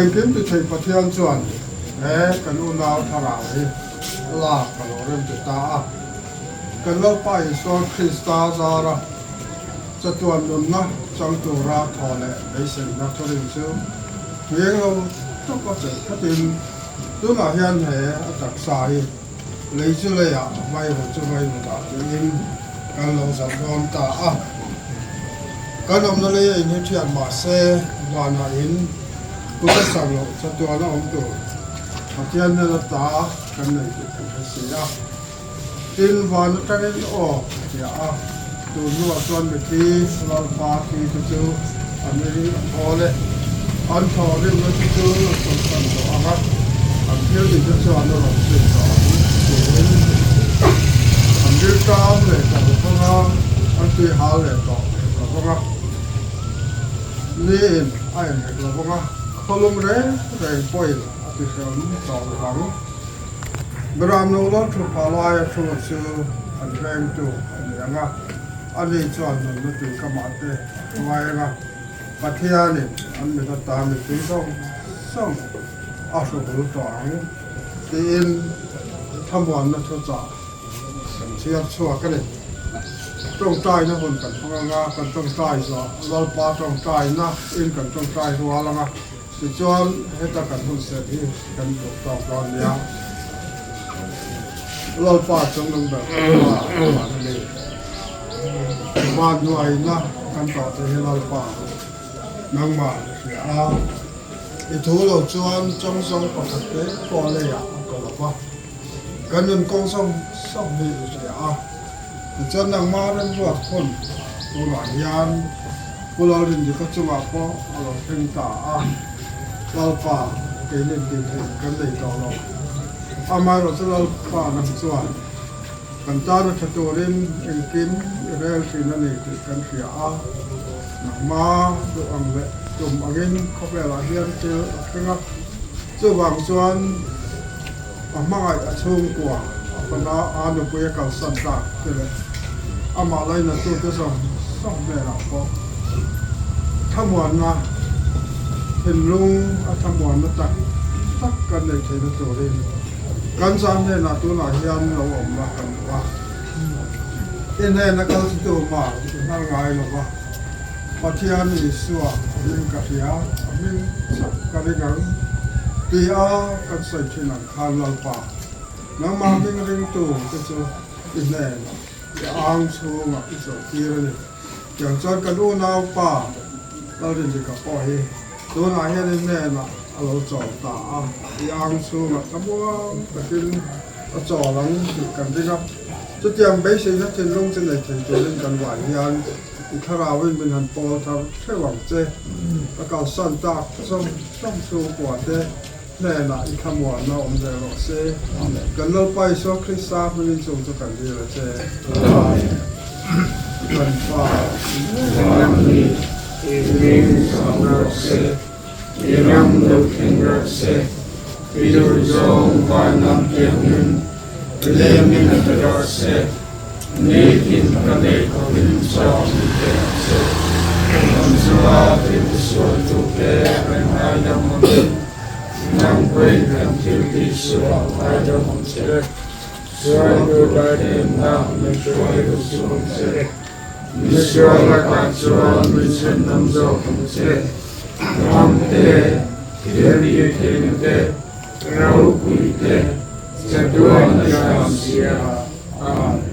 Engkim ti thei Pathian chuan he kan unau thlarau hi lak a lo rem ti ta a. Kan Lalpa Isua Krista zara chatuan nunna chang tura thaw leh beiseina thurin chu ngheng lo taka chelh thlatin tunah hian he a taksa hi lei chu leiah vairu chu vairutah tiin kan lo zalh dawn ta a. Kan awmna lei a inhi thiat mahse vanah in kut a sak loh chatuan a awm tur Pathian hnena ta kan nei tih kan hre si a. Tin, van atangin aw a tia a, tun hnuah chuan mithi Lalpa thi te chu an ring a thawl e. An thaw rimna te chu a chawlhsan tawh ang a, an thil tih te chuan a rawn zui tawh ang tiin an rilṭam leh tawh lo vang a, an tui hal leh tawh lo vang a, niin a inhek lo vang a, khawlum reng reng pawhin a ti hrehawm tawh lo vang. Beram lo lo thu pha laia thu chu an vengtu a ni ang a, ani chuan nunna tui kamah te a hruai ang a, Pathianin an mit atan mipui zawng zawng a hru bul tawh ang tiin thlamuanna thuchah kan chhiar chhuak a ni. Tawngtaina hun kan hmang ang a, kan tawngtai zawh Lalpa tawngtaina in kan tawngtai rual ang a. Tichuan, heta kan hun set hi kan duh tawk dawn nia. Lalpa chung nung ber Pa van a ni. Van hnuaina kan tawh te hi Lalpa nangmah i hria a. I thu lo chuan chawngzawng pakhat te pawh leiah a tla lo va. Kan nun kawng zawng zawng hi i hria a. Tichuan nangmah remruat hun tunah hian Pu Lalrindika chungah pawh a lo thleng ta a, Lalpa keinin tih theih kan nei tawh lo. Amaherawhchu Lalpa nang chuan kan tana tha turin engkim i rel thin a ni tih kan hria a, nangmah duh ang leh tum angin khawvelah hian thil a thleng a, chuvang chuan A hmangaih a chhungkua a fana a nupui a kalsan tak te leh amah lainatute zawng zawng hnenah pawh thlamuanna, thinlung a thlamuanna tak tak kan neih theihna turin kan zan hnenah tunah hian lo awm la kan duh a. I hnena kal chu tumah i hnar ngai lo va, Pathian Isua a hming ka hria, a hming chak ka ring ang ti a kan sawi thin ang khan Lalpa, nangmah hming ringtu te chu i hnenah i ang chhungah i chawlhtir a ni. Tiang chuan kan unaupa Lalrindika pawh hi tunah hian i hnenah a lo chawl ta a, i ang chhungah thlamuang takin a chawl ang tih kan ring a. Chutiang beiseina thinlung chu nei thei turin kan vah hian i thlarauin min han pawl thar hreuh ang che. A kalsan tak zawng zawng chhungkua te hnenah i thlamuanna awm ve rawh se. Kan Lalpa Isua Krista hmingin chung chu kan dil a che. Amen. Kan Pa Rinramni i hming chhang rawh se, i ram lo thleng rawh se, i duhzawng vanlam piangin Lengin a pe rawh se, nitin ka nei khawpin chaw min pe ang che. Kan chunga thil tisualtute kan ngaidam angin, nang pawhin kan thil tihsual ngaidam ang che. Sualtu daihnemna min hruai ru suh ang che. Misual lakah chuan min chhandam zawk ang che. Ram te, thil tihtheihna te, Ropui te, chatuan a hram sia. Amen.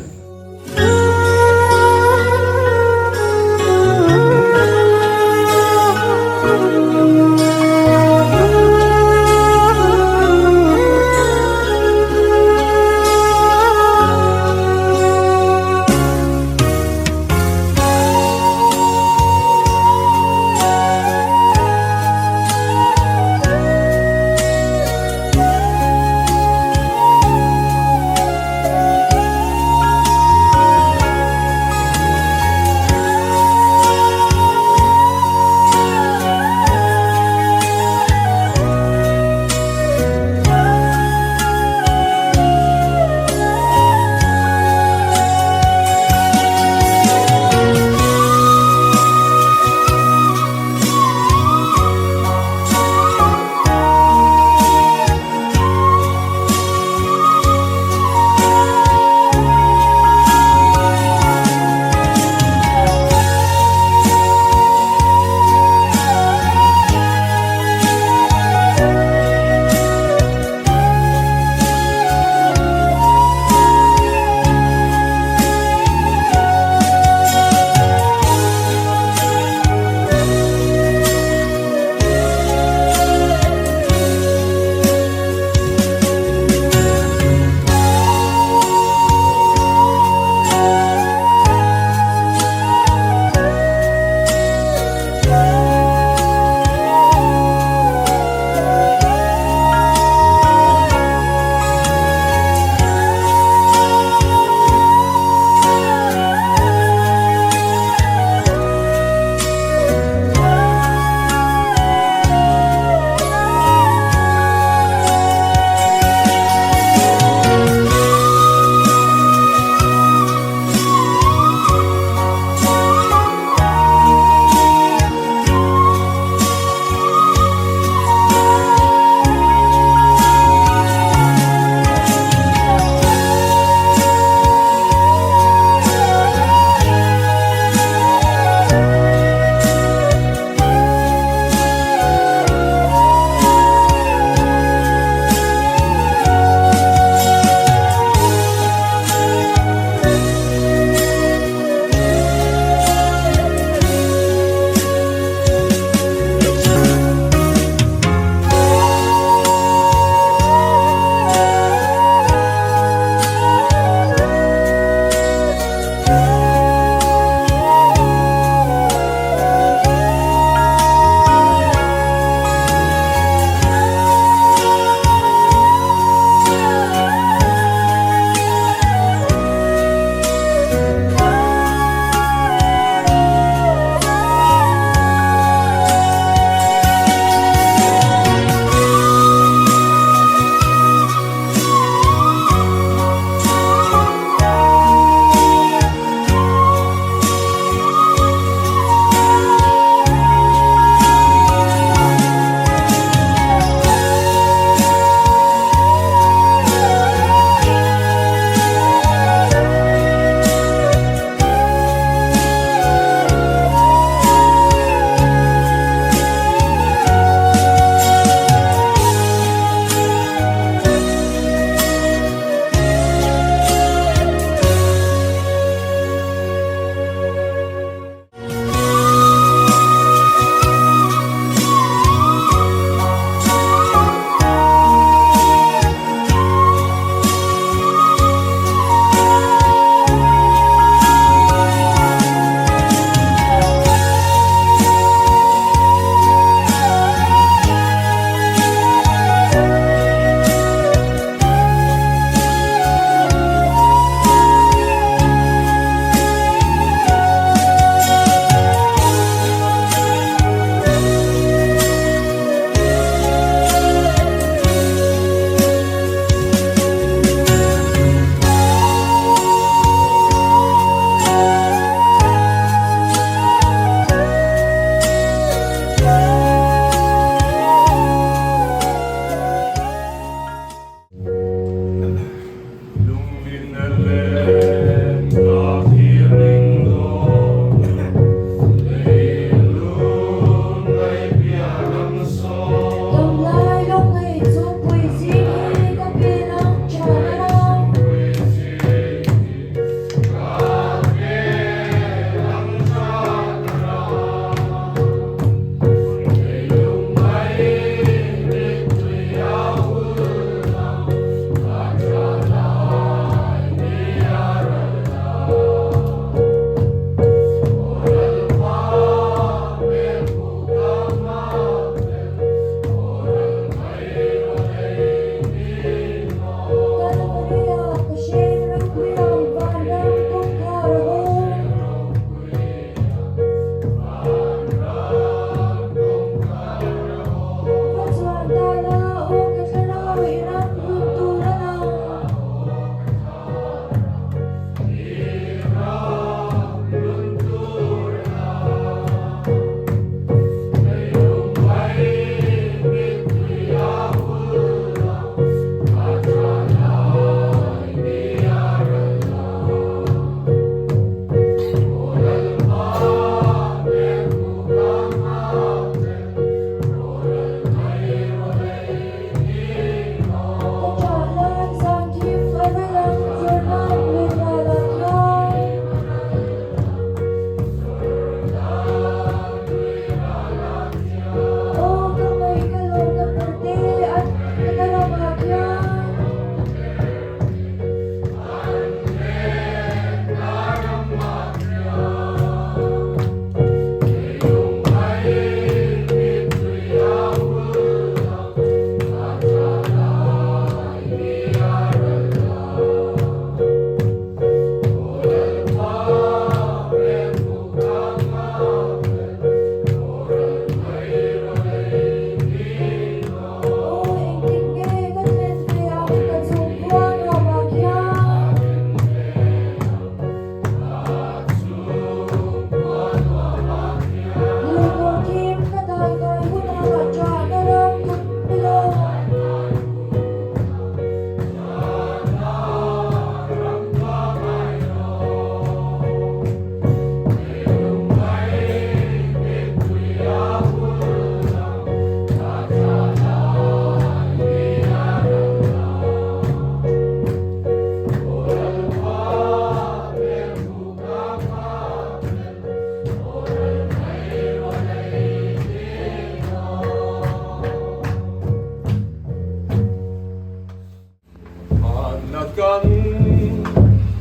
Kan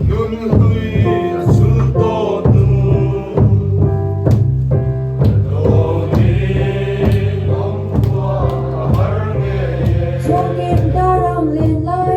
nun hlui a chul tawh hnu. Dawnin awm khua a har ngei e. Chhungkim ka ram len lai.